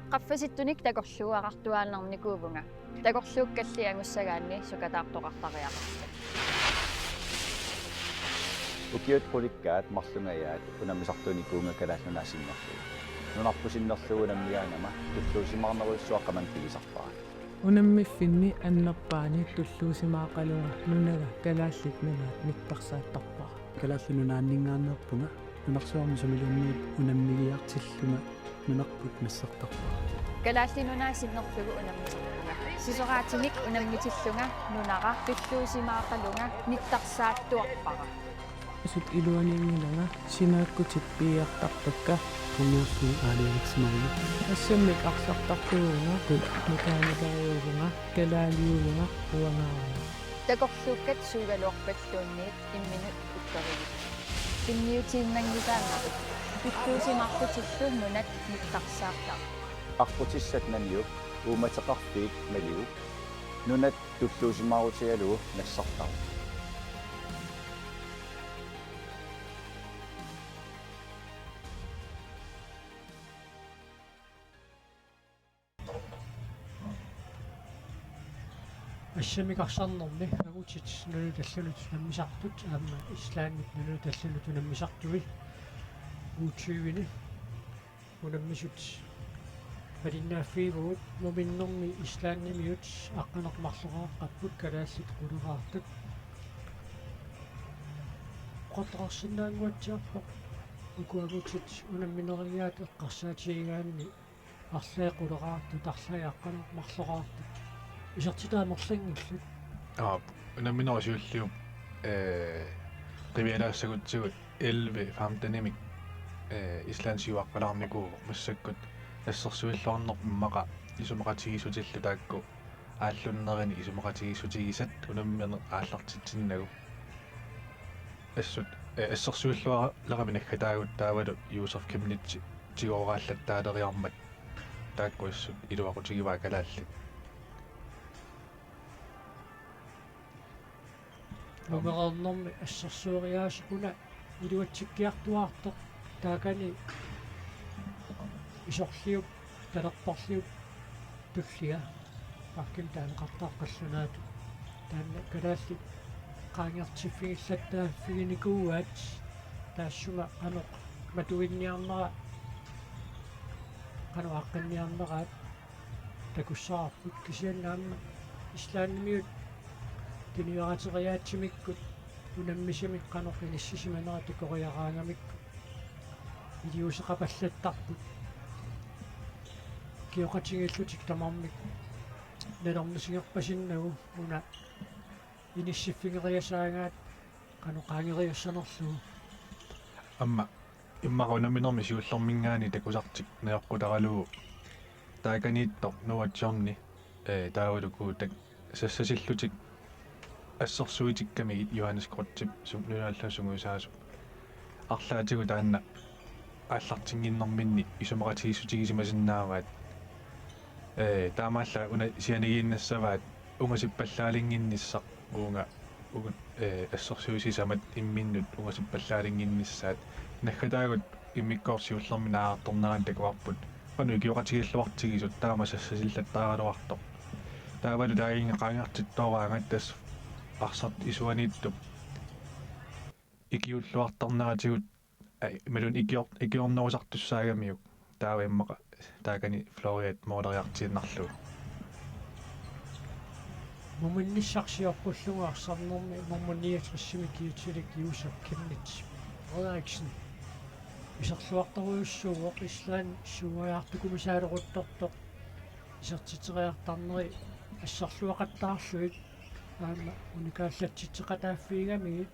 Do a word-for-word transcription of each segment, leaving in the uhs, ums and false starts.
Qaffasittunik takorluugartuaannarnikuuvunga. Takorluukkalli angussagaanni sukataartoqartariaqarput. Ukiut qulikkaat marlungajaat unammisartuunikuuvunga Kalaallit Nunaat sinnerlugu. Nunarput sinnerlugu unammigaangama tulluusimaarnerujussuaq qamani pigisarpara. Unammiffinni annerpaani tulluusimaaqalunga nunaga Kalaallit Nunaat nittarsaattarpara. Kalaallit Nunaanninngaanneerpunga nunarsuarmi sumiluunniit unammigiartillunga nunarput nassartarpara. Kalaallit Nunaat sinnerlugu unammisarpunga. Sisoraatinik unammitillunga nunara tulluusimaaqalunga nittarsaattuarpara. Assut iluaniinngilanga, sinaakkutit piiartarpakka. Umiorsuit aalajangersimavugut. Assammik arsartartuuvunga, tut mekaanileriuvunga, kalaaliuvunga, uangaarunga. Takorluukkat suugaluarpalluunniit imminut uttarigut. Tunniutiinnanngisaannarput. Tulluusimaarlutillu nunat nittarsaartarput. Aqqutissat naniuk, uummateqarfiit maliuk, nunat tulluusimaarutigalugu nassartarput. Assammik arsarnermi angutit nunat allanut unammisartut aamma Islandip nunat allanut unammisartui U tyve-ni unammisut malinnaaffigivugut. Muminnermi Islandimiut aqqaneq-marloqaqqapput, kalaallit quleraartut. Oqartoqarsinnaannguatsiarpoq uku angutit unamminerugaat eqqarsaatigigaanni arlaat quleraartut, arlaat aqqaneq-marloqaartut. Isertitat amerlanngillat. Aap, unamminerup siulliup, ee, qivialaassagutsigu elleve femten-imik, ee, Island siuaqqalaarnikuuvoq, massakkut assersuilluarnerput immaqa isumaqatigiissutillu taakku aallunnerini isumaqatigiissutigisat unammineq aallartitsinnagu. Assut, ee, assersuilluarami naggataagutta taavalu Joseph Chemnitz tigoraallattaaleriarmat taakku assut iluaqutigivai kalaallit. Mumereernermi assersueriaaseq una iluatsikkiartuaartoq, taakani isorliup talerporliup tullia, parkimi taaneqartarpoq qallunaatut. Taanna kalaallit qaangertiffigillattaaffiginikuuaat, taassuma qanoq matuinniarnera, qanoq aaqqinniarneraat takussavarput, kisianni aamma Islandimiut tunniuteriaatsimikkut unammisamik qanoq inissisimanera takoriaraangamikku iliuuseqapallattarput. Ikioqatigiillutik tamarmik nalornisigerpasinnagu una inissiffigeriasaagaat qanoq qaangeriassanerlugu. Aamma immaqa unamminermi siullerminngaanniit takusartik najoqqutaralugu taakaniittoq Noah Johni, ee, taavalu Guutak sassasillutik assersuutikkamigit Johannes Kreutzip sum-, nunallu sungiusaasup arlaatigut taanna aallartinnginnerminni isumaqatigiissutigisimasinnaavaat. Ee, taamaallaat una sianigiinnassavaat ungasippallaalinnginnissaq uunga uku, ee, assersuut sisamat imminnut ungasippallaalinnginnissaat. Naggataagut immikkoortoq siullermik naajartornerani takuarput qanoq ikioqatigiilluartigisut taama sassasillattaaraluartoq. Taavalu taakaninnga qaangertittoraangat tassa arsartut isuaniittup ikiulluartarneratigut, ai, imaluunniit ikior-, ikiornerusartussaagamiuk. Taava immaqa taakani Floriat mooleriartiinnarlugu. Muminnissaq sioqqullugu arsarnermi nummer niogtresimi kiitilik Joseph Chemnitz Frederiksen iserluartorujussuuvoq, Island suuajaartukumisaaleruttortoq isertiteriartarneri asserluaqattaarlugit aamma unikaallatsitseqataaffigigamigit.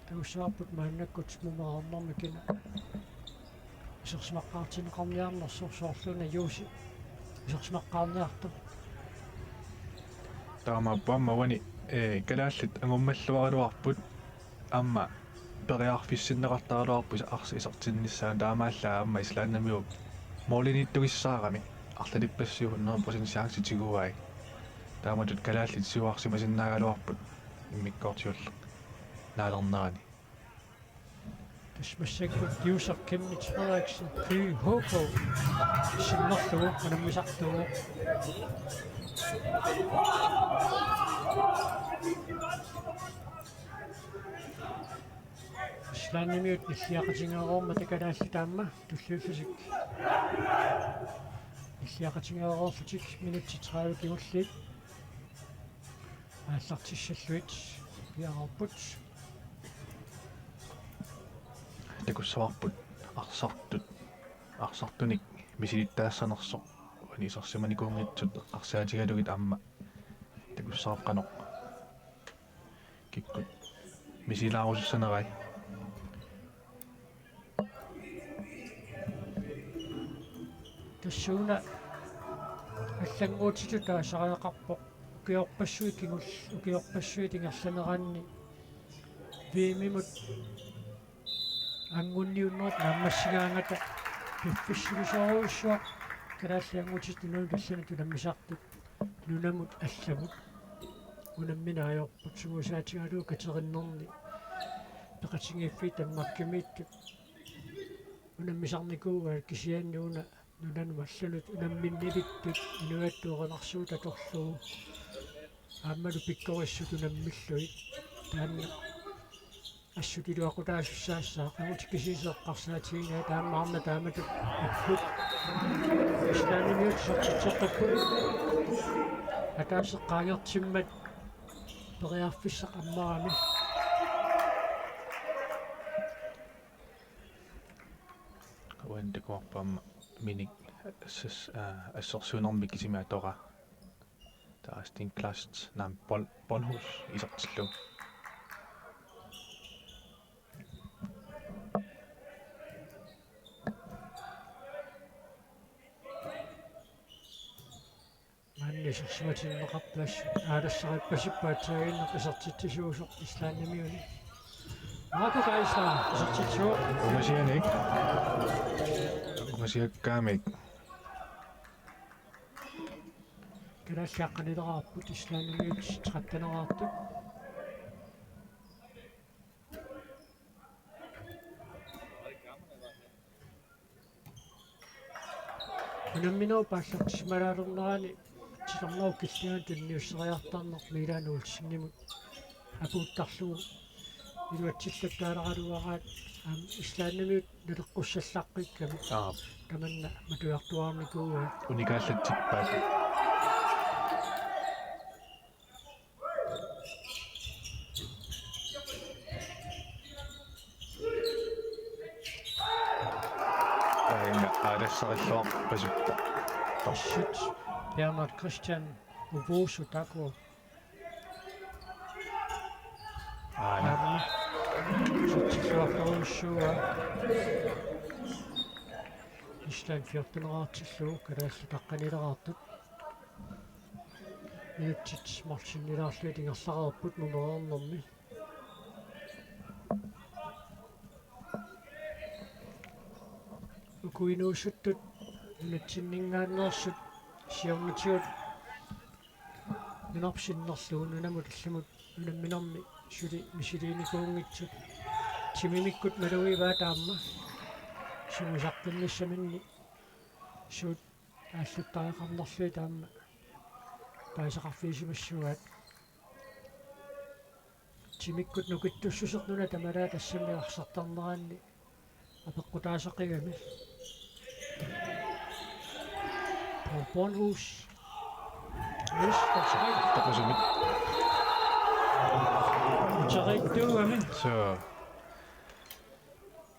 Takussavarput maannakkut mumereernermi kina isersimaqqaartinneqarniarnersoq, soorlu una Juusi isersimaqqaarniartoq. Taamaappoq aamma uani, ee, kalaallit angummalluaraluarput aamma periarfissinneqartaraluarput arsaq isertinnissaanut, taamaallaat aamma Islandimiut mooliniittugissaarami arlalippassiuk hundrede procent chance tiguai. Taamatut kalaallit siuarsimasinnaagaluarput immikkoortoq siulleq naalernerani. Tassa massakkut Josef Chemnitz Frederiksen, Ky H K, sinnerlugu unammisartuuvoq. Islandimiut nilliaqatigeerummata kalaallit aamma tulliullutik nilliaqatigeeruullutik minutsit tredive kingulliit aallartissallugit piareerput. Takussavarput arsartut, arsartunik misilittaassanersoq, uani isersimanikuunngitsut eqqarsaatigalugit aamma takussavarput qanoq kikkut misilaarusussanerai. Tassuuna allannguutitut taasariaqarpoq ukiorpassuit kingul-, ukiorpassuit ingerlaneranni V M-imut angunniunnerit naammassigaangata piffissalisorujussuaq Kalaallit Angutit Nunanut Allanut Unammisartut nunamut allamut unammineq ajorput. Sungiusaatigalugu katerinnerni peqatigiiffiit Danmarkimiittut unammisarnikuuaat, kisianni una nunanut allanut unamminnilittut inuiattut erinarsuutit atorlugu aammalu pikkorissut unammillugit. Taanna assut iluaqutaasussaassaaqqagut, kisiisa eqqarsaatigigaat aamma arnat taamatut. Islandimiut isertitseqqipput. Ataaseq qaangertimmat periarfissaq ammarami. Uani takuarput aamma minik assas-, aa, assersuinermik kisimi atoraa. Taava Steen Kleist, naamik, Born-, Bornhus isertillugu. Maanna isersimatinneqartut assut aalassarippasipput, aatsaannguaq isertitsisuusoq Islandimiuni. Marco Geisler isertitsivoq. Ungasianik. Ungasiakkaamik. Kalaallit aqqanileraarput, Islandimiut tretteneraartut. Unamminerup aallartissimalaalernerani titarnerup killinganut tunniusseriartarneq Milan Olsenimut apuuttarlugu iluatsillattaaleqaluaraat, aamma Islandimiut naleqqussallaqqikkamik. Aap. Tamanna matujartuaarnikuuaat. Unikaallatsippaat. Aajuna aalassarilluarpasippoq. Assut Bernhard Christian Uvusu Tako. Aana. Aamma. Isertilluartorujussuuaa. Island fjorteneraartillugu, kalaallit aqqanileraartut. Minutsit marluk sinnilaarlugit ingerlareerput numereernermi. Uku inuusuttut nunatsinninngaanneersut siornatigut nunarput sinnerlugu nunamut allamut unamminermi suli misiliinikuunngitsut. Timimikkut malugivaat aamma sungiusaqqinnissaminni suut aalluttariaqarnerlugit aamma paasisaqarfigisimassuugaat. Timikkut nukittussuseq nuna tamalaat assammi arsartarneranni apeqqutaasaqigami. Paul Bornhus. Yes, that's right. Takusumik. Uteriittuugami. So,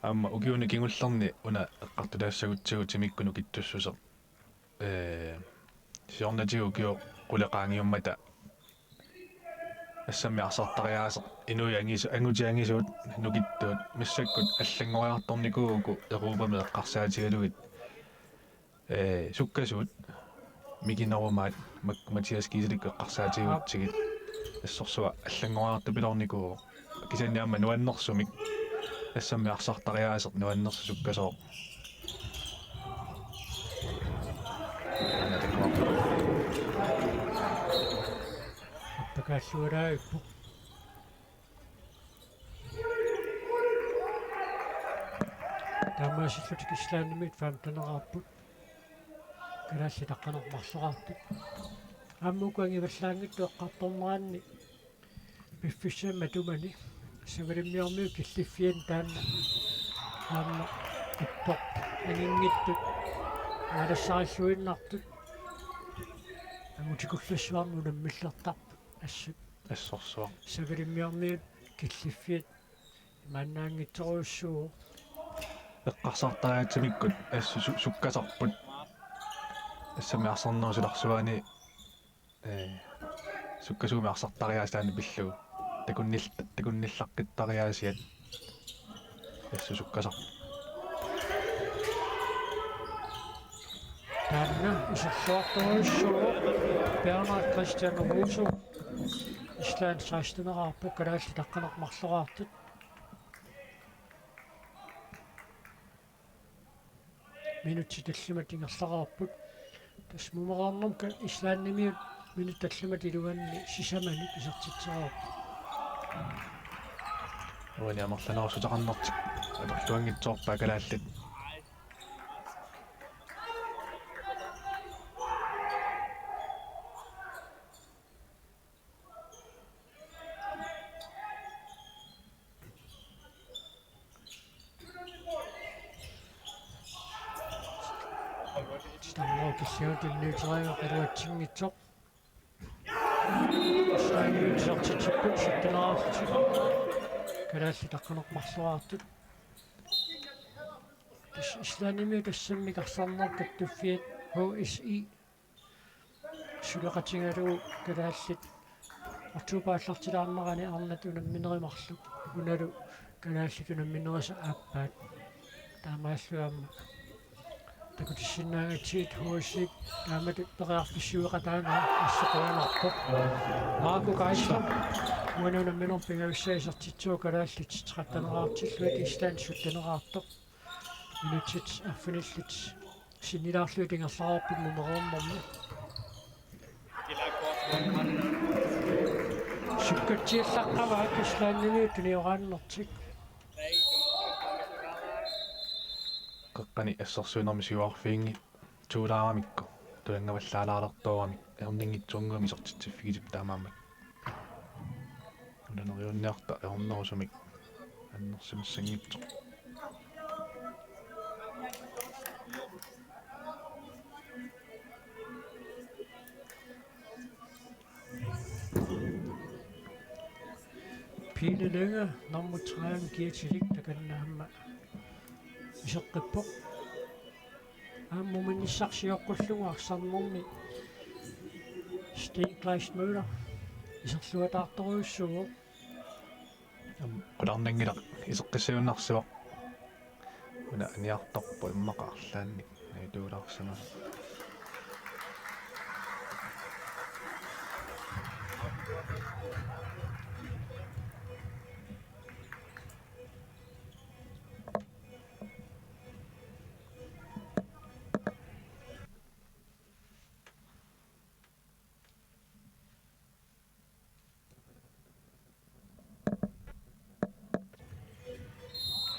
aamma ukiuni kingullerni una eqqartulaassagutsigu timikkut nukittussuseq. Ee, siornatigut ukioq qulit qaangiummata assammi arsartariaaseq inuit angisu-, angutit angisuut nukittuut massakkut allanngoriartornikuupput Europami eqqarsaatigalugit. Ee, sukkasuut mikinerumaat Mak-, Mathias Kieselikkut eqqarsaatigigutsigit assorsuaq allanngoriartupiloornikuuvoq. Kisianni aamma nuannersumik assammi arsartariaaseq nuannersoq sukkasooq. Aana takuarput. Appakaallualaarpoq. Taamaasillutik Islandimiut femteneqarput. Kalaallit aqqaneq-marloqartut. Aamma uku angivallaanngitsut eqqartorneranni piffissami matumani Savalimmiormiut killiffianni taanna aamma ittoq anginngitsut aalassarilluinnartut. Angutikullassavara unammillertarput assut. Assorsuaq. Savalimmiormiut killiffiat imaannaanngitsorujussuuvoq. Eqqarsartariaatsimikkut assut su-, sukkasarput. Assammi arsarnerup silarsuani, ee, sukkasuumik arsartariaaseq taanna pillugu. Takunnil-, takunnillaqqittariaasiat assut sukkasarput. Taanna iserluartorujussuuvoq Bernhard Christian Ruusu. Island seksteneqarput, kalaallit aqqaneq-marloqartut. Minutsit tallimat ingerlaqarput. Tassa mumereernermi ka-, Islandimiut minutsit tallimat iluanni sisamanut isertitseqarput. Uani amerlanerussuteqarnertik atorluanngitsoorpaat kalaallit. Taanna kisianni tunniuteriarlugu qiluatsinngitsoq. Saangiutisartitsipput sytteneqarlutik. Kalaallit aqqaneq-marloqartut. Tassa Islandimiut tassami arsarnerup kattuffiata H S I suleqatigalugu kalaallit oktober aallartilaarnerani arnat unamminerit marluk unalu kalaallit unamminerisa aappaat. Taamaallu aamma takutissinnaagatsigu H S I taamatut periarfissiueqataanera assut qujanarpoq. Marco Geisler uani unamminermi pingajussaa isertitsivoq, kalaallit tretteneqartillugit Island sytteneqartoq. Minutsit arfinillit sinnilaarlugit ingerlaqarput mumereernermi. Sukkatsiallaqqavaat Islandimiut tunioraannertik. Qeqqani assersuinermi siuarfiginngitsooraaramikku tulanngavallaalaalertooramik ajornanngitsunnguamik isertitsiffigitippoq taamaammat. Ulaneriunniarta ajornerusumik annersimassanngitsoq. Pele Lynge, nummer tredive, giver til Lik, der kan aamma iseqqippoq. Aamma muminnissaq sioqqullugu arsarnermi Sten Kleist Møller iserluataartorujussuuvoq. Aamma qularnanngilaq, iseqqissajunnaarsivoq. Una aniartorpoq immaqa arlaannik najutulaarsimasoq.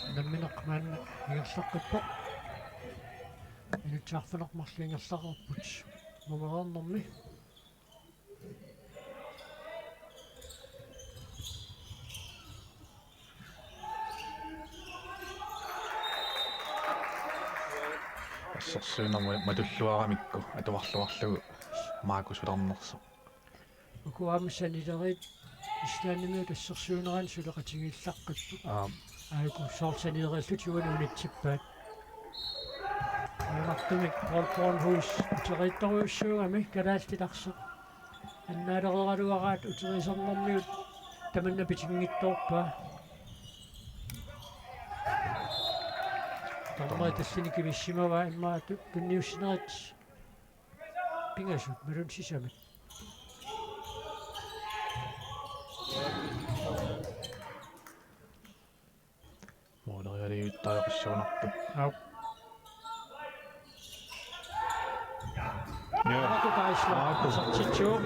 Unammineq maanna ingerlaqqippoq. Minutsit arfineq-marluk ingerlaqarput mumereernermi. Assersuinermut matulluaramikku atuarluarlugu Markus utarnersoq. Uku aamma sanileriit Islandimiut assersuinerani suleqatigiillaqqipput. Aap. Aajuku soorlu sanileriillutik uani unitsippaat. Ajornartumik Paul Bornhus uteriittorujussuugami, kalaallit arsaq annaalereeraluaraat uteriisarnermiut tamanna pitinngitsoorpaa. Tamanna tallini kivissimavaa immaqa tu-, tunniussinerit pingasut, malunnarpoq sisamat. Målerialiuttariaqassuunarput. Aap. Ja. Marco Geisler. Marco. Isertitsivoq.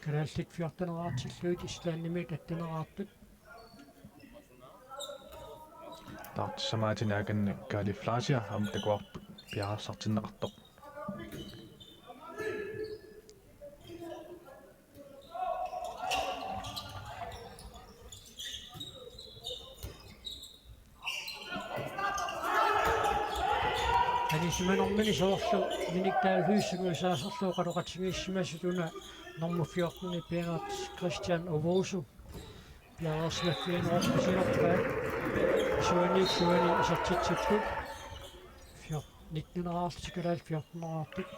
Kalaallit fjorteneqartillugit Islandimiut atteneqartut. Taartissamaatini akanna Kaali Fleischer aamma takuarput piareersartinneqartoq. Anisimanermini soorlu Minik Dahl Høegh-imut sungiusaasorlu oqaloqatigiissimasut una nummer fjorten Bernhard Christian Owosu. Piareersimaffigineqarsimapput. Isuaniilluunniit isertitsipput. Fjor-, nitteneqarlutik kalaallit fjorteneqartut.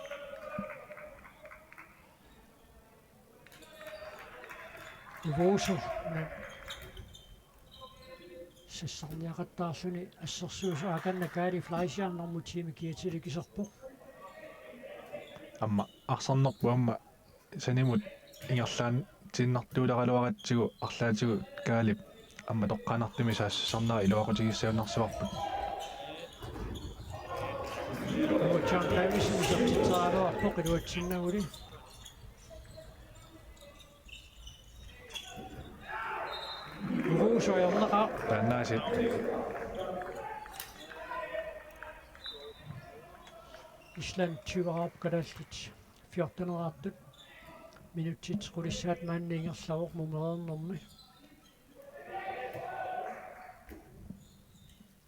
Owosu. Sassarniaqattaarluni assersuusoq akanna Kaali Fleischer nummer ti-mik kiatilik iserpoq. Aamma arsarnerput aamma sanimut ingerlaannartuuleqaraluaratsigu arlaatigut Kaalip aamma toqqaannartumik saassussarnera iluaqutigissagunarsivarput. John Davidsen isertitseraluarpoq iluatsinnaguli. Owosu ajornaqaaq. Taannaasiit. Island tyveqarpoq kalaallit fjorteneqartut. Minutsit qulissaat maanna ingerlavoq mumereernermi.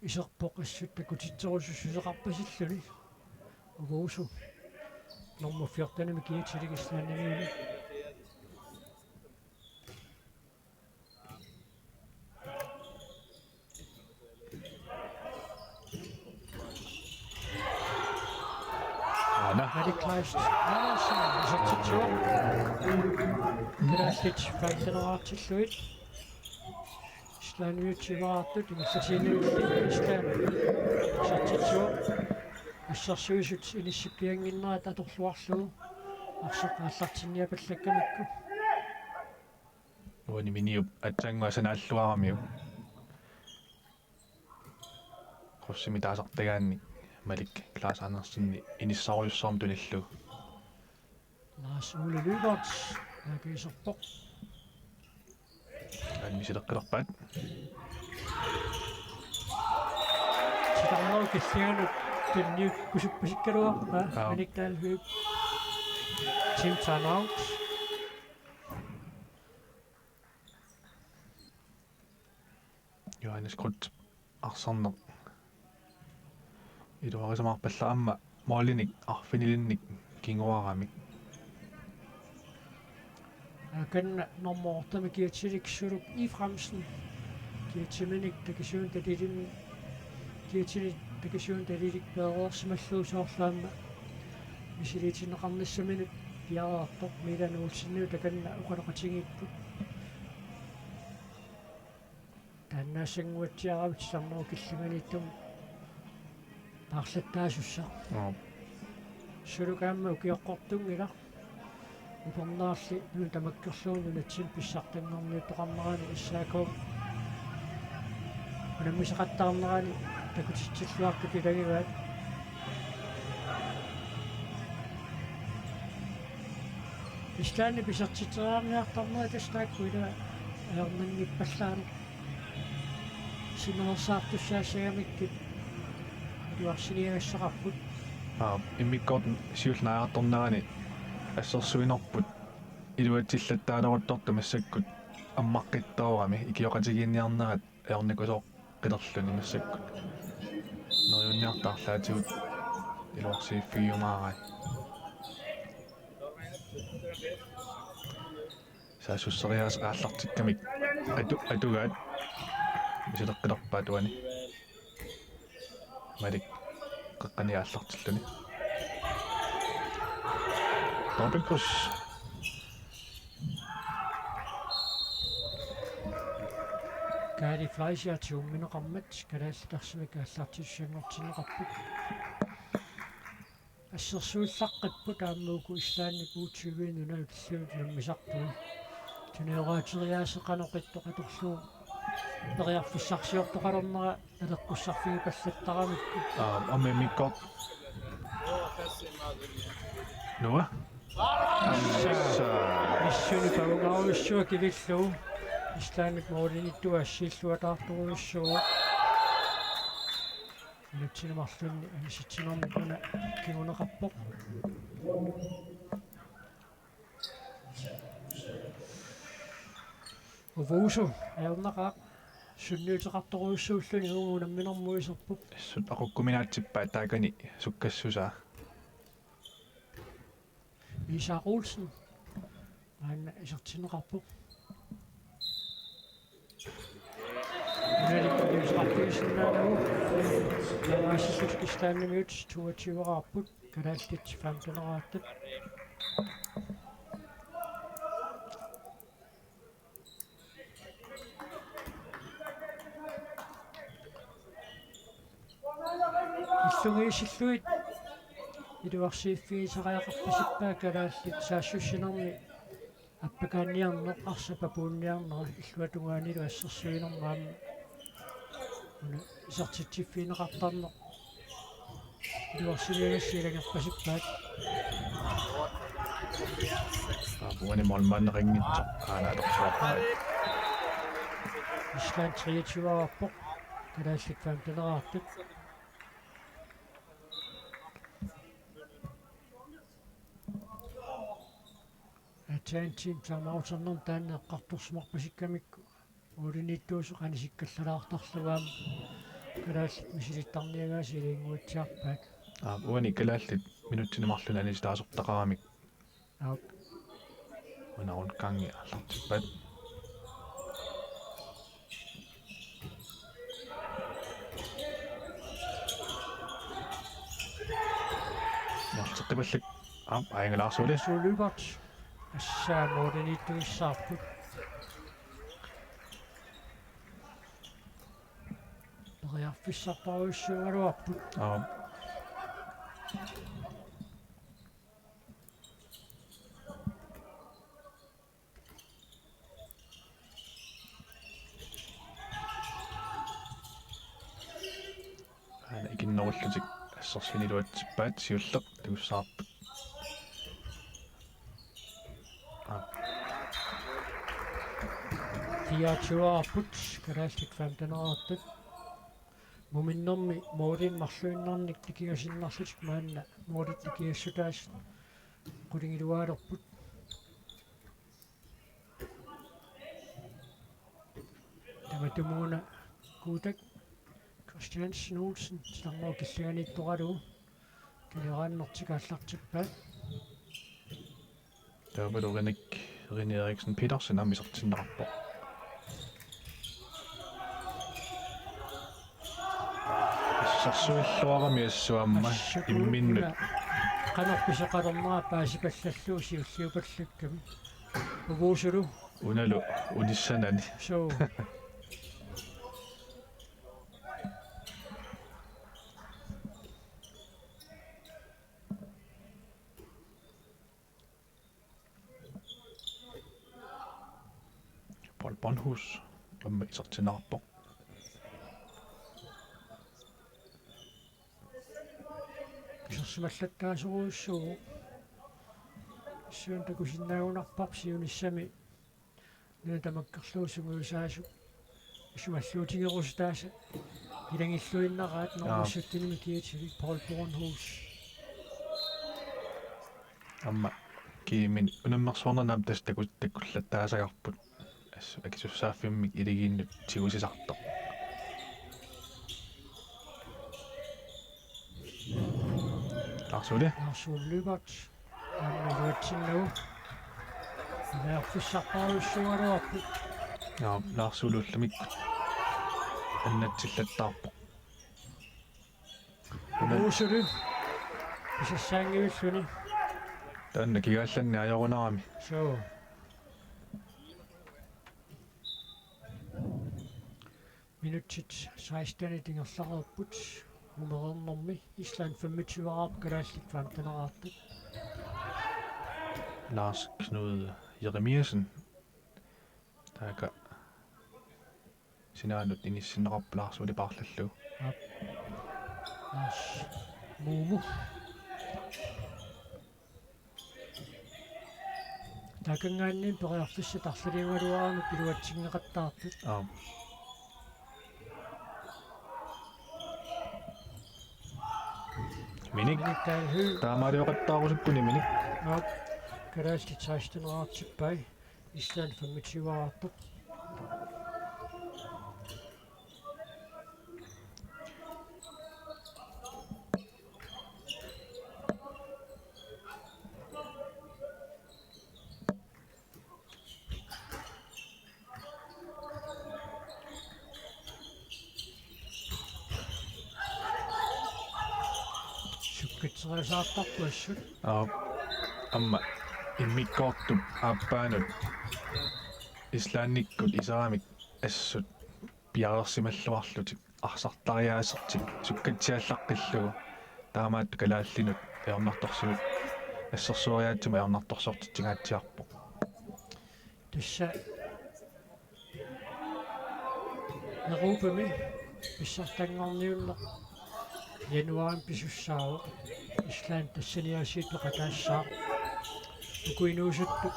Iserpoq assut takutitserusussuseqarpasilluni. Owosu. Nummer fjorten-imik kiatilik Islandimiuni. Aana. Malik Kleist Andersen, isertitsivoq. Kalaallit femteneqartillugit. Islandimiut tyveqartut, ingerlatiinnarlutik Island isertitsivoq. Assersuisut inissippiannginnerat atorluarlugu. Arsaq aallartinniapallakkamikku. Uani Miniup aatsaannguaq sanaalluaramiuk. Krydsimik taasartagaanni Malik Klaas Andersen inissarujussuarmik tunillugu. Lars Ole Lyberth, A G-serpoq. Aamma misileqqilerpaat. Titarnerup killinganut tunniukkusuppassikkaluarpaa. Aap. Minik Dahl Høegh. Team timeout. Johannes Kruth arsarneq iluarisimaarpallarami aamma målinik arfinilinnik kinguaramik. Akanna nummer otte-mik kiatilik Suluk Efraimsen. Kiatiminik takisuunik talilin-, kiatini takisuunik talilik peereersimallugu soorlu aamma misiliitinneqarnissaminut piareerpoq. Milan Olsenilu takanna oqaloqatigiipput. Taannaasannguatsiaravit titarnerup killinganiittumut paarlattaasussaq. Aap. Suluk aamma ukioqqortunngilaq. Upernaarli nuna tamakkerlugu nunatsinni pissartanngorniuttoqarnerani S A K unammisaqattaarnerani takutitsilluartut ilagivaat. Islandip isertitseriarniartarneri tassa taakku ila ajornanngippallaarneq sinerissartussaassagamikkit iluarsiniagassaqarput. Aap, immikkoortut siulliit naajartornerani assersuinerput iluatsillattaaleruttortut massakkut ammaqqittoorami ikioqatigiinniarnerat ajornakusoq qilerluni massakkut. Neriunniartut arlaatigut iluarsiiffigiumaarai. Saassusseriaaseq aallartikkamik atu-, atugaat misileqqilerpaat uani. Malik qeqqani aallartilluni. Dobbeltkryds. Kaali Fleischer tiumineqarmat kalaallit arsamik aallartitsisussanngortinneqarput. Assersuullaqqippoq aamma uku Islandip U tyve-mi nunat killinnut unammisartui. Tunerorateriaaseq qanoq ittoq atorlugu periarfissarsiortoqalernera naleqqussarfigipallattaramikku. Aa, aamma immikkoortut. Noah? Missaani pavunnarujussuaq kivillugu. Islandip målimiittoq assiilluataartorujussuuvoq. Minutsini marlunni anisitsinermik una kinguneqarpoq. Uvuusu ajornaqaaq sunniuteqartorujussuulluni, uunga unamminermut iserpoq. Assut aqukkuminaatsippaat taakani sukkassusaa. Isak Olsen. Maanna isertinneqarpoq. Unalikkut isertinneqarpoq. Taamaasilluni Islandimiut toogtyveqarput, kalaallit femteneraarput. Illungiisillugit iluarsiiffigisariaqarpasippaat kalaallit saassussinermi appakaanniarneq, arsap apuunniarnera, illuatungaanilu assersuinermut aamma una isertitsiffigineqartarneq. Iluarsiniagassi ilagerpasippaat. Aap, uani målmandeqanngitsoq aana atorsuarpaat. Island treogtyveqarpoq, kalaallit femteneraarput. Aatsaat timeout-ernermi taanna eqqartorsimarpasikkamikku, målimiittuusoq anisikkallalaartarlugu aamma kalaallit misilittarniagaasa ilinnguatsiarpaat. Aap, uani kalaallit minutsini marlunni anisitaasortaqaramik. Aap. Una rundgangi aallartippaat. Isertitsippallaaq. Aap, aajuna Lars Ole. Lars Ole Lyberth. Tassa målimiittuissaarput. Periarfissarpassuugaluarput. Aap. Aana ikinnerullutik assersuiniluatsippaat, siulleq takussavarput. Aap. Fireogtyveqarput, kalaallit femteneraarput. Muminnermi målit marluinnarnik tikigasinnarlutik maanna målit tikigassutaasut qulingiluaalerput. Tamatumuuna Kuutak Christiansen Olsen titarnerup killinganiittoralugu killeqarnertik aallartippaat. Taavalu René, René Eriksen Petersen aamma isertinneqarpoq. Assersuilluarami assut aamma. Assut imminnut. Qanoq pisoqalernera paasipallallugu siulliuppallakkami. Uvuusulu. Unalu unissanani. Suu. Paul Bornhus aamma isertinneqarpoq. Isersimallattaasorujussuuvoq. Issuan takusinnaagunarparput siunissami. Nuna tamakkerlugu sungiusaasut isumalluutigerusutaasa ilagilluinnaraat. Aap. Normu syttenimi kiatili Paul Bornhus. Aamma Kimin unammersuarnerni aamma tassa taku-, takullattaasagarput. Assut akisussaaffimmik ilagiinnut tigusisartoq. Lars Ole. Lars Ole Lyberth. Aamma iluatsinnagu. Periarfissarpassuugaluarput. Aap, Lars Ole ullumikkut annatsillattaarpoq. Uvuusulu. Pisassaanngivilluni. Taanna kigaallanneq ajorunarami. Suu. Minutsit sekstenit ingerlareerput. Mumereernermi Island femogtyveqarput, kalaallit femteneraarput. Lars Knud Jeremiassen. Taakku sinaanut inissinneqarpoq Lars Ole paarlallugu. Aap. Lars Mumu. Taakanngaanniit periarfissat arlaliugaluarami iluatsinngeqattaartut. Aap. Minik. Minik Dahl Høegh. Taamaalioqattaarusukkuni Minik. Aap. Kalaallit seksten-eqartippai. Island femogtyve-eqartoq. Sukkatseriasaartarpoq assut. Aap. Aamma immikkoortup aappaanut Islandikkut iseramik assut piareersimalluarlutik arsartariaasertik sukkatsiallaqqillugu, taamaattoq kalaallinut ajornartorsiut, assersueriaatsumik ajornartorsiortitsingaatsiarpoq. Tassa Europami pissartanngorniunneq januaarimi pisussaavoq. Island tassani aasiit peqataassaaq. Uku inuusuttut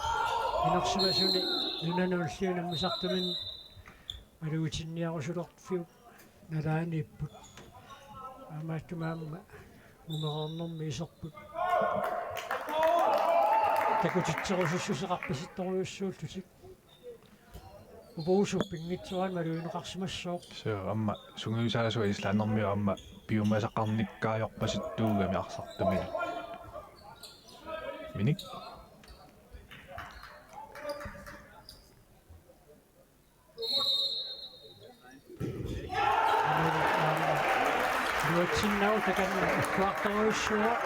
inersimasuni nunanut ullup unammisartuminut malugitinniarusulerfiup nalaaniipput. Aamma aamma mumereernermi iserput. Takutitserusussuseqarpasittorujussuullutik. Uvusu pinngitsoorani malugineqarsimassooq. Suu, aamma sungiusaasua islandimiut aamma piumasaqarnikkaajorpasittuugami arsartuminut. Minik. Iluatsinnagu takanna ugguartorujussuuvoq.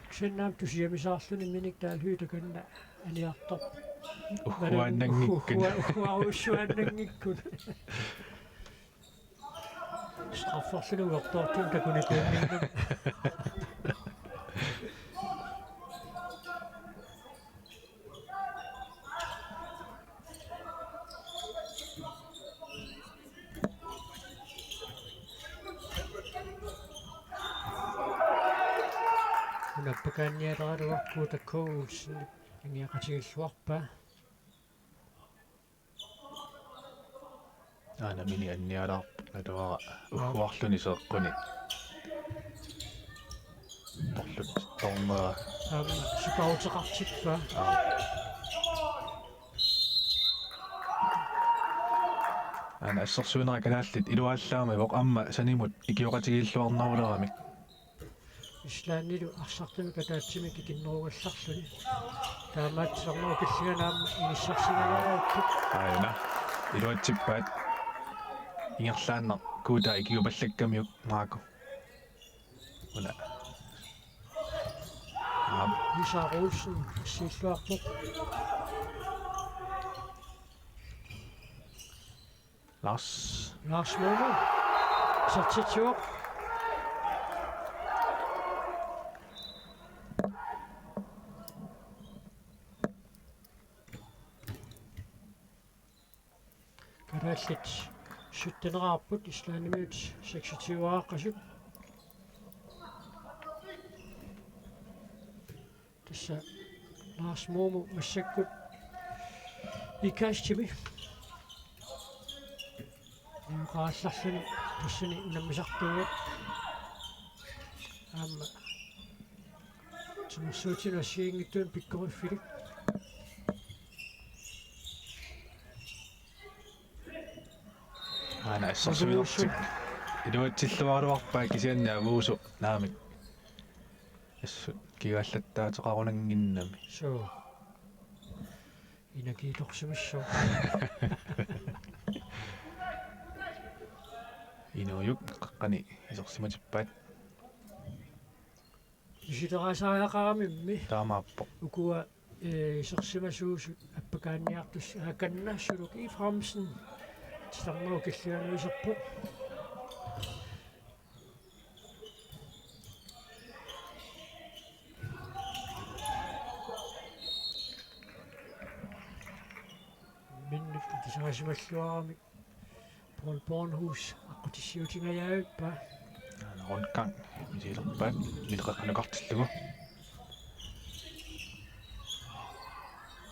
Kisianni aamma tusiamisaarluni Minik Dahl Høegh takanna aniartoq. Ugguaannanngikkuni. Uggua-, ugguarujussuaannanngikkuni. Strafferluni uertoortuun takunikuunnginnami. Una appakaannialeraluarpoq Kuuta K. Olsen, angiaqatigilluarpaa. Aana Minik annialaarpoq, naluara ugguarluni seeqquni. Torluttormera. Aamma sukauteqartippaa. Aap. Aana assersuinera kalaallit iluallaamavoq aamma sanimut ikioqatigiilluarneruleramik. Islandilu arsartumik ataatsimik ikinnerugallarluni. Taamaattoq tusarnerup killinganut aamma inissarsinnaavarput. Aajuna. Iluatsippaat. Ingerlaannaq Kuuta ikiupallakkamiuk Marco. Una. Aap. Isak Olsen siulliuvoq. Lars. Lars Momo. Satsitsuk. Kalaallit sytteneqarput, Islandimiut seksogtyveqarput. Tassa Lars Momo massakkut Ikastimi. Niuqaallarluni tassani unammisartuuvoq. Aamma timersuutinut assigiinngitsunik pikkoriffilik. Aana assersuinertik iluatsilluaraluarpaa kisianni Avuusu naamik. Assut kigaallattaateqarunannginnami. Suu. Inakiitorsimassooq. Inuujuk qaqqani isersimatippaat. Isileraasariaqaramimmi. Taamaappoq. Ukua, eh, isersimasuusut appakaanniartussat, aa, Kanna Suluk Efraimsen. Titarnerup killinganut iserpoq. Minnik ikisaasimalluarami Paul Bornhus aqqutissiuutingajavippaa. Aana rundgang misilerpaat, Minik qeqqanukartillugu.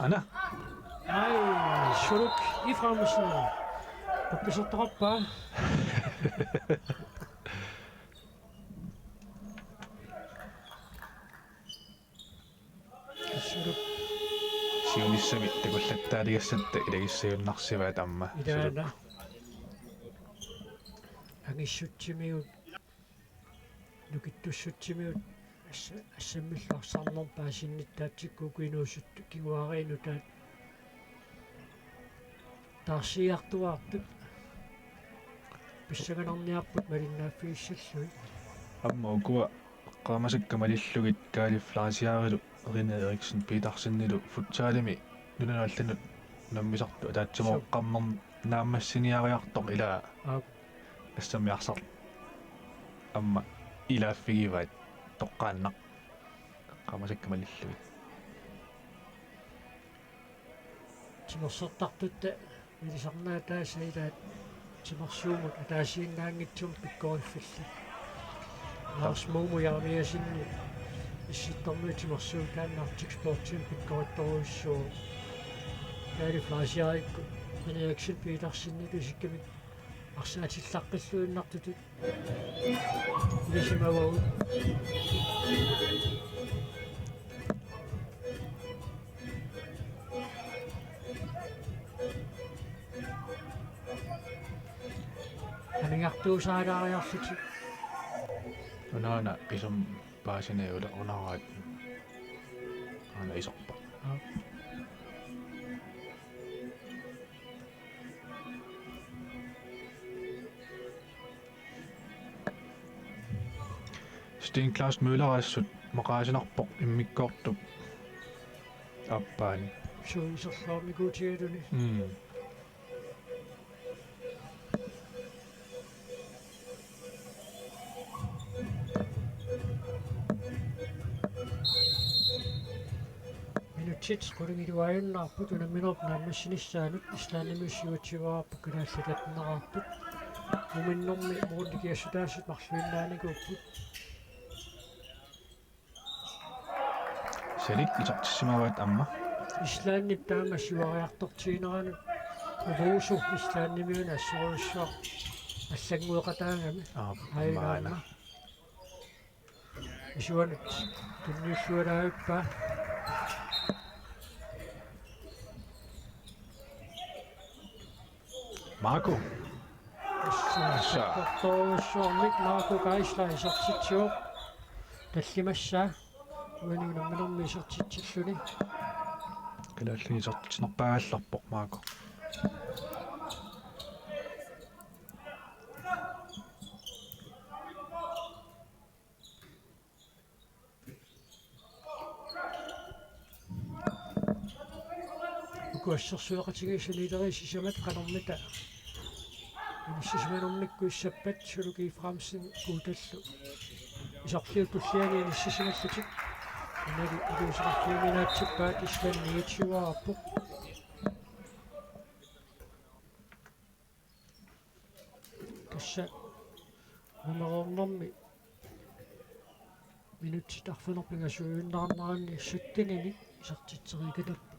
Aana. Ai, Suluk Efraimsen. Pappiartoqarpa. Suluk. Siunissami takullattaaligassatta ilagissagunarsivaat aamma. Ilaana. Suluk. Angissutsimiut. Nukittussutsimiut assa-, assammillu arsarnermut paasinnittaatsikkut uku inuusuttut kinguaariit nutaat taarsiartuaartut pissanganarniarput malinnaaffigissallugit. Aamma ukua eqqaamasakka malillugit Kaali Fleischerlu René Eriksen Petersenilu futsalimi nunanut allanut unammisartut ataatsimooqqammerneq naammassiniariartoq ilaa. Aap. Assammik arsaq aamma ilaaffigivaat toqqaannaq eqqaamasakka malillugit. Timersortartutta ilisarnaataasa ilaat timersuummut ataasiinnaanngitsumik pikkoriffillit. Lars Moomo Jeremiassenip Issittormiut timersuut taanna Arctic Sportsimi pikkorittorujussuuvoq. Kaali Fleischerikkut René Eriksen Petersenilu isikkamik arsaatillaqqilluinnartutut ilisimavagut. Anigartuusaalaariarlutik. Unaana pisum paasiniarlutik unaraat. Aana isorpaq. Aap. Sten Claus Møller assut maqaasinarpoq immikkoortup aappaani. Suu iserluarnikuutigaluni. Mm. Minutsit qulingiluaajunnaarput unamminerup naammassinissaanut. Islandimi syvogtyveqarput, kalaallit attenneqarput. Muminnermi Morten Kiassutaasut marluinnaanikuupput. Salik isertissimavaat aamma. Islandip taama siuariartortigineranut Uruusu Islandimiuna assorujussuaq allanngueqataagami. Aap, aajuna aana. Aamma. Isuanut tunniullualaavippa. Marco. Assa. Sakkortoorujussuarmik Marco Geisler isertitsivoq. Tallimassaa. Uani unamminermi isertitsilluni. Kalaallit isertitsinarpaagallarpoq Marco. Uku assersueqatigiissut nilerii sisamat qanormita inissisimanermikkut issappat Suluk Efraimsen Guutallu isorliup tulliani inissisimallutik. Inali iliuuseqarfiuminaatsippaat. Island niogtyveqarpoq. Tassa nummereernermi minutsit arfineq-pingasuujunnarneranni syttenini isertitseriikatappoq.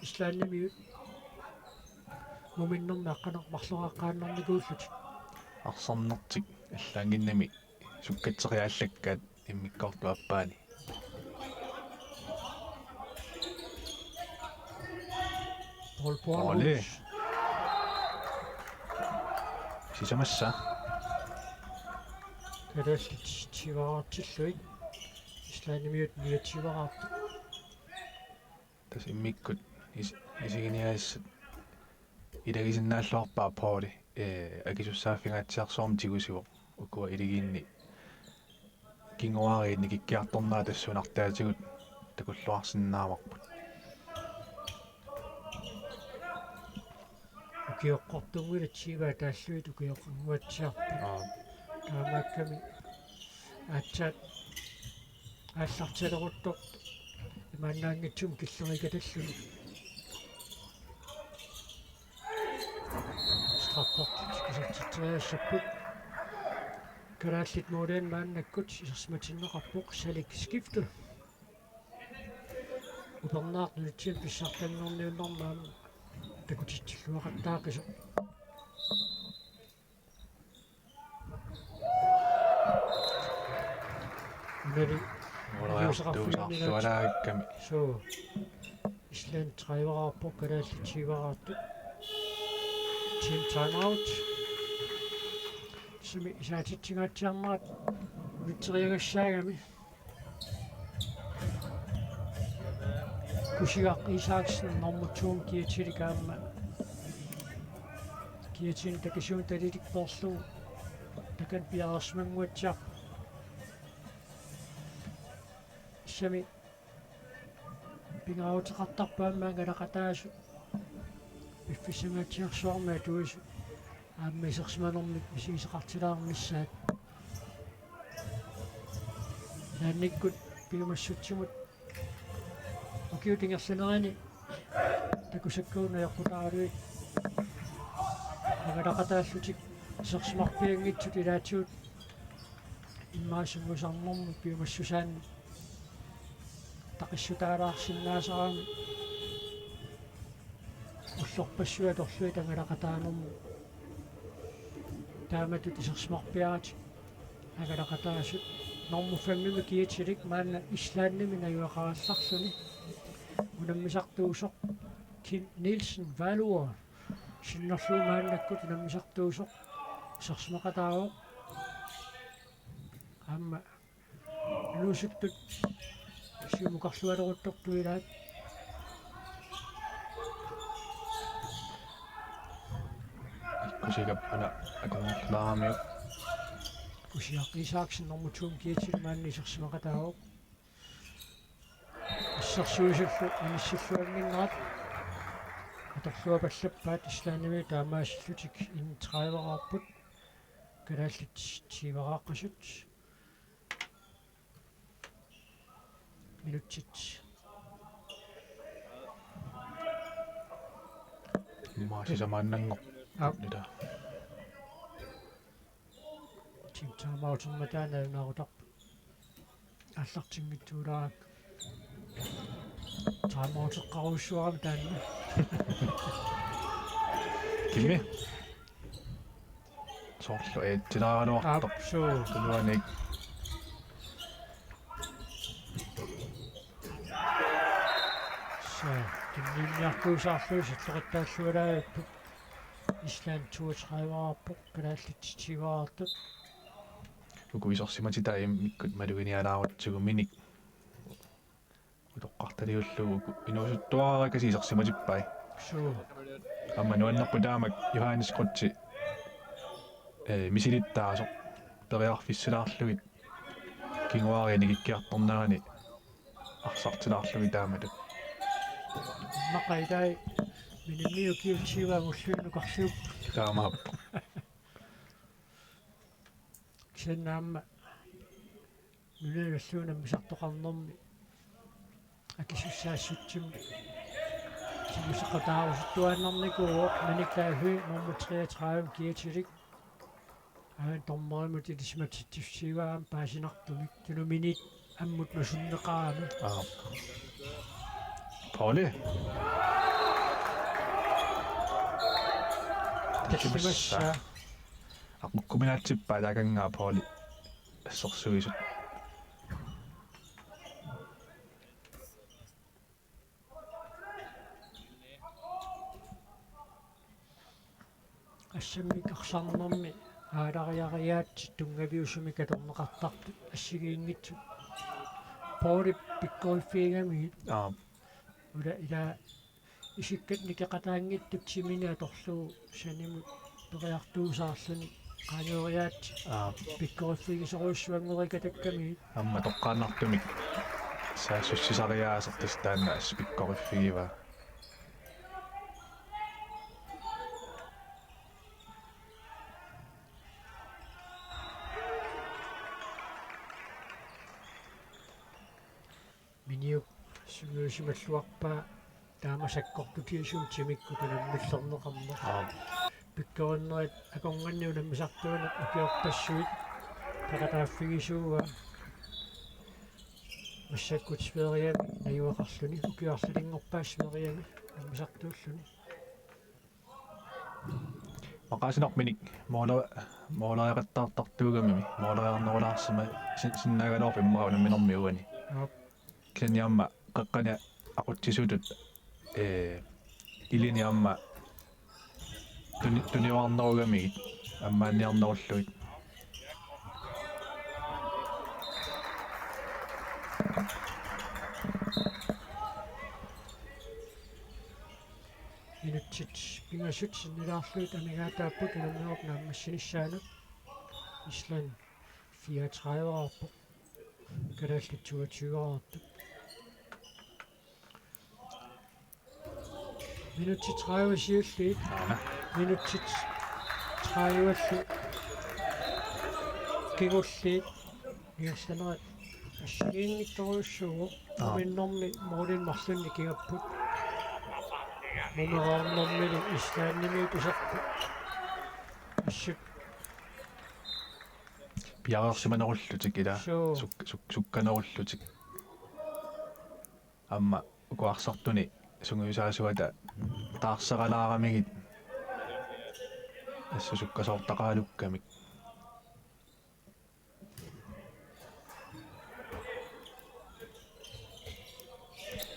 Islandimiut muminnermi aqqaneq-, marloraqqaannarnikuullutik. Arsarnertik allaanngimmat sukkatseriaallakkaat immikkoortup aappaani. Paul Bornhus. Pauli. Sisamassa. Kalaallit tyveqartillugit. Islandimiut niogtyveqartut. Tassa immikkut is-, isiginiagassat ilagisinnaalluarpaat Pauli, ee, akisussaaffingaatsiarsuarmik tigusivoq. Ukua ilagiinni kinguaariit nikikkiartornerat tassuuna artaatigut takulluarsinnaavarput. Ukioqqortunnguit atsiivaa taallugit ukioqannguatsiarput. Aa. Taamaakkami aatsaat aallartileruttortoq imaannaanngitsumik killeriikatalluni. Straffertut isertitseriassapput. Kalaallit målinik maannakkut isersimatinneqarpoq Salik Skifte. Upernaaq nunatsinni pissartanngorniunnermi aamma takutitsilluaqattaaqisoq. Unali Nuannertuusarluaraakkami. Suu. Island trediveqarpoq, kalaallit tyveqartut. Team timeout. Sumi isaatitsingaatsiarnerat mitseriagassaagami. Kusigaq Isaksen nummer to kiatilik aamma. Kiatini takisuun talilik porlu. Takan piareersimannguatsiaq. Sumi pingaaruteqartarpoq aamma angalaqataasut. Piffissangaatsiarsuarmik atuisut aamma isersimanermik misigisaqartilaarnissaat. Ilaannikkut piumassutsimut ukiut ingerlanerini takusakkagut najoqqutaaluit angalaqataallutik isersimarpianngitsut ilaatigut immaqa sungiusarnermut piumassusaannik taqissutaalaarsinnaasarami ullorpassuit atorlugit angalaqataanermut. Taamatut isersimarpiaratik angalaqataasut. Nummer fem-imi kiatilik maanna Islandimi najugaqarallarluni. Unammisartuusoq Kim Nielsen Valur. Sinnerlugu maannakkut unammisartuusoq isersimaqataavoq. Aamma inuusuttut siumukarlualeruttortuilaat. Ikkusigap una akornarlaaramiuk. Kusigaq Isaksen nummer to-mi kiatilik maanna isersimaqataavoq. Assersuisullu inissilluannginnerat atorluapallappaat Islandimi taamaasillutik enogtrediveqarput. Kalaallit tyveqaqqasut. Minutsit. Immaqa sisamaannanngorpoq. Aap. Nita. Team timeout-ermata nalunaarutarput. Aallartinngitsuulaarlugu. Timeout-eqqarujussuarami taanna. Kimi? Soorlu eetsilaaraluartoq. Aap, suu. Tuluanik. Sa, tunniunniartuusaarlugu salloqittaalluaraapput. Island toogtredive-qarpoq, kalaallit tyve-qartut. Uku isersimatitai immikkut maluginialaarutsigu minik utoqqartaliullugu uku inuusuttuaraarakasi isersimatippai. Suu. Aamma nuannerpoq taamak Johannes Krutzi, eh, misilittaasoq periarfissilaarlugit kinguaariit nikikkiartornerani arsartilaarlugit taamatut. Immaqa ilai minimmiut kiutsiuagut ulluinukarliup. Taamaappoq. Kisianni aamma nunanut allanut unammisartoqarnermi akisussaassutsimik simuseqataarusuttuaannarnikuuvoq Manik Laafik nummer treogtredive kiatilik. Aana dommerimut ilisimatitsissutigaara paasinartumik, tunuminiit ammut nusunneqarami. Aap. Pauli. Tallimassaa. Aqukkuminaatsippaa taakanngaa Pauli assersuisut. Assammik arsarnermi aalariariaatsit tunngaviusumik atorneqartartut assigiinngitsut. Paulip pikkoriffigigamigit. Aap. Ula ila isikkat nikeqataanngitsut timini atorlugu sanimut periartuusaarluni qaangeeriaatsit. Aap. Pikkoriffigisorujussuanngorikatakkamigit. Aamma toqqaannartumik saassussisariaasertut taanna assut pikkoriffigivaa. Miniup sungiusimalluarpaa taama sakkortutigisumik timikkut unammillerneqarneq. Aap. Pikkorinnerit akornanni unammisartuineq ukiorpassuit peqataaffigisuuaa. Massakkut Sveriami najugaqarluni, ukioq arlalinngorpaat Sveriami nammisartuulluni. Maqaasinarpinik moola-, moolariaqattaartartuugamimi, moolariarnerulaarsimasin-, sinnaagaluarpoq immaqa unamminermi uani. Aap. Kisianni aamma qeqqani aqutsisutut, ee, ilini aamma tuni-, tuniorarnerugamigit ammaanniarnerullugit. Minutsit pingasut sinnilaarlugit amigaataapput unamminerup naammassinissaanut. Island fireogtredive-raarpoq. Kalaallit toogtyve-raartut. Minutsit tredive siulliit. Aana. Minutsit tredive-llu kingulliit. Niassanerat assigiinngitsorujussuuvoq. Aa. Muminnermi målinik marlunnik kingapput. Mumereernermili Islandimiut iserput. Assut piareersimanerullutik ila. Suu. Suk-, suk-, sukkanerullutik. Aamma uku arsartuni sungiusaasuata taarseralaaramigit assut sukkasoortaqaralukkamik.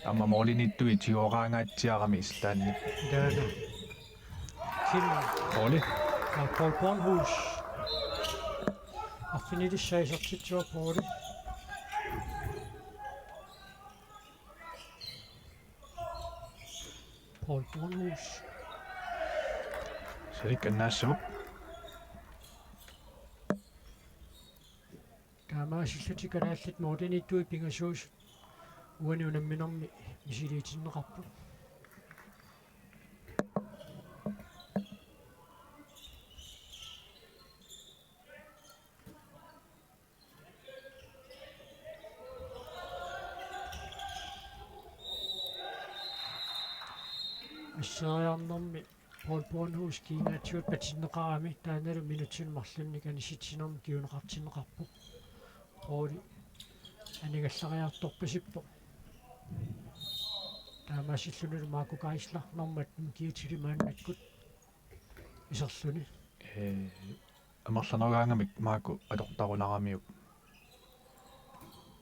Aamma målimiittut tigoraangaatsiarami Islandip. Ilaana. Kim. Pauli. Ja, Paul Bornhus. Arfinilissaq isertitsivoq Pauli. Paul Bornhus. Salik annaassavoq. Taamaasillutik kalaallit målimiittut pingasuusut uani unamminermi misiliitinneqarput. Asseriarnermi Paul Bornhus kiinaatsigut patinneqarami taannalu minutsini marlunni aniatitsinermi kinguneqartinneqarpoq. Pauli anigallariartorpasippoq. Taamaasillunilu Marco Geisler nummer atten kiatili maannakkut iserluni. Ee, amerlanerugaangamik Marco atortarunaramiuk.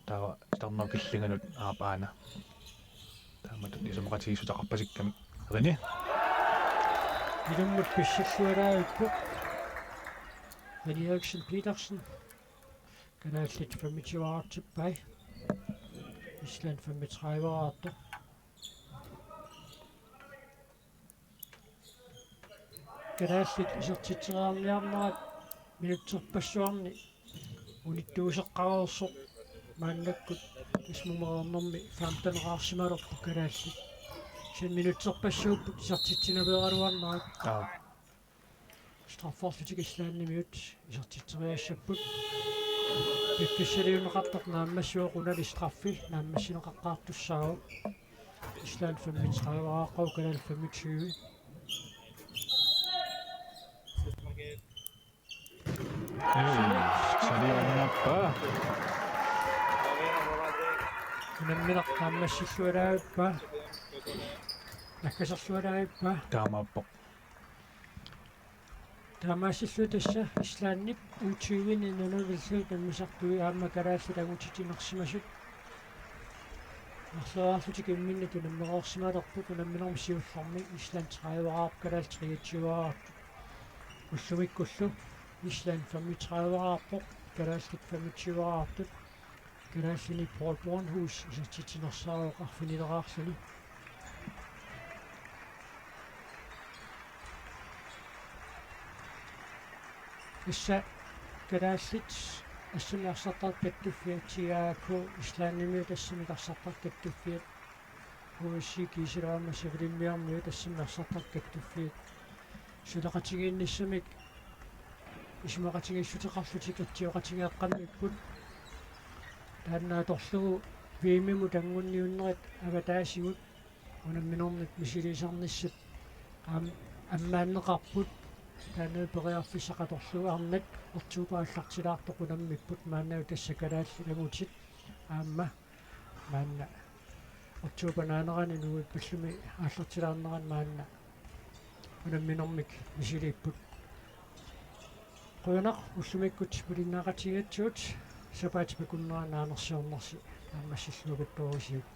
Taava Tarnov Killinganut aap aana. Taamatut isumaqatigiissuteqarpasikkamik. Rini. Ilummut pissilluaraapput. Rini Eriksen Petersen. Kalaallit femogtyve-raartippai. Island femogtredive-raartoq. Kalaallit isertitseriarniarnerat minutserpassuarni unittuuseqqareersoq maannakkut tassa mumereernermi femten-raarsimalerput kalaallit. Kisianni minutserpassuupput isertitsinaveeraluarnerat. Aa. Strafferlutik Islandimiut isertitseriassapput. Piffissaliunneqartoq naammassivoq unali straffi naammassineqaqqaartussaavoq. Island femogtredive-raaqqavoq, kalaallit femogtyve. Ee, saliornappa. Unammineq naammassillualaavippa? Nakkaserlualaavippa? Taamaappoq. Taamaasilluni tassa Islandip U tyve-ni nunavillugit nammisartui aamma kalaallit angutitinersimasut. Marloriarlutik imminnut unammereersimalerput unamminermi siullermi Island tredive-raarpoq, kalaallit treogtyve-raartut. Ullumikkullu Island femogtredive-raarpoq, kalaallit femogtyve-raartut. Kalaallinit Paul Bornhus isertitsinersaavoq arfinileraarluni. Tassa kalaallit assammik arsartartut kattuffiat, T A A K Islandimiut assammik arsartartut kattuffiat. H S C Kiisilaummut Savalimmiarmiut assammik arsartartut kattuffiat. Suleqatigiinnissamik isumaqatigiissuteqarlutik atsioqatigeeqqammipput. Taanna atorlugu V M-imut anngunniunnerit avataasigut unamminermik misiliisarnissat aam-, ammaanneqarput. Taanna periarfissaq atorlugu arnat oktober aallartilaartoq unammipput, maannakkut tassa kalaallit angutit aamma maanna oktober naanerani nuippillumi aallartilaarnerani maanna unamminermik misiliipput. Qujanaq ullumikkut malinnaaqatigigatsigut, sapaatip akunnera naanersiornersi naammassilluakuttoorusiuk.